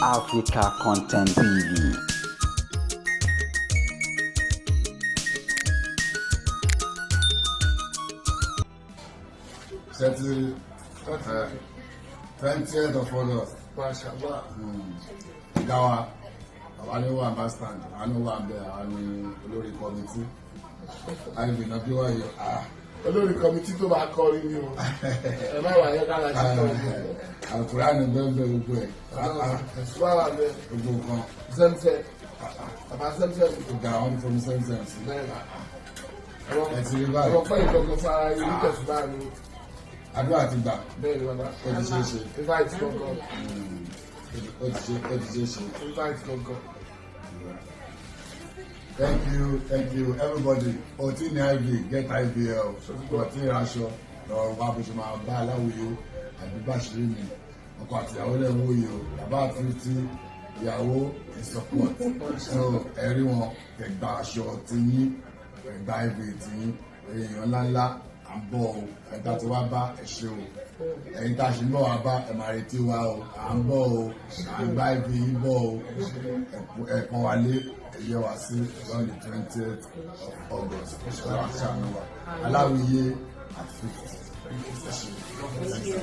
Africa Content TV. Thirty 20th of August. Mashallah. Ọ̀gá wa, àwa ní wà bá stand, àwa ní wà bẹ, àwa ní olórí committee àìbì náà bí wáyé ah. Olórí committee tó máa kọrin ni o. Ẹ má wà yẹ kára ṣe tán ni. Àkùránì bẹ́ẹ̀ bẹ́ẹ̀, gbogbo ẹ̀. Ẹ̀sùn wà bẹ́ẹ̀. Gbogbo nǹkan. Zẹ́mzẹ́. Bàbá Zẹ́mzẹ́. Ọ̀gá àwọn ní fomi sẹ́ńsẹ̀n sí. Bẹ́ẹ̀. Ẹ ti rí báyìí. Àwọn pẹ́ ìgbọ̀ngàn fara irú tẹ̀sùn bá mi. Àdúrà ti gbà. Bẹ́ẹ̀ ni, bàbá. Ó ti ṣeé ṣe. Invite gangan. Ó ti ṣeé ṣe. Invite gangan. Thank you, thank you, everybody. O ti ní IV, get IV ẹ o. O ti raṣọ lọ wá bó ṣe máa bá aláwòye àbí báṣírí mi. Ọkọ àtìyàwó lẹ̀ ń wòye o. Bàbá àti ìyàwó in support. So ẹ rí wọn, kẹgbà aṣọ ti yín, kẹgbà IV ti yín. Èèyàn ńláńlá à ń bọ̀ o. Ẹ̀yin tá a ti wá bá, ẹ ṣé o. Ẹ̀yin tá a ṣì ń bọ̀ wá bá, ẹ máa retí wa o. À ń bọ̀ o. À ń gbá IV yín bọ̀ o. Ẹ̀kan wa lé ẹ̀yẹ wá sí on the 20th of August. Ọlọ́run àṣàánú wa. Aláwìyé at 50. Ẹ ṣé.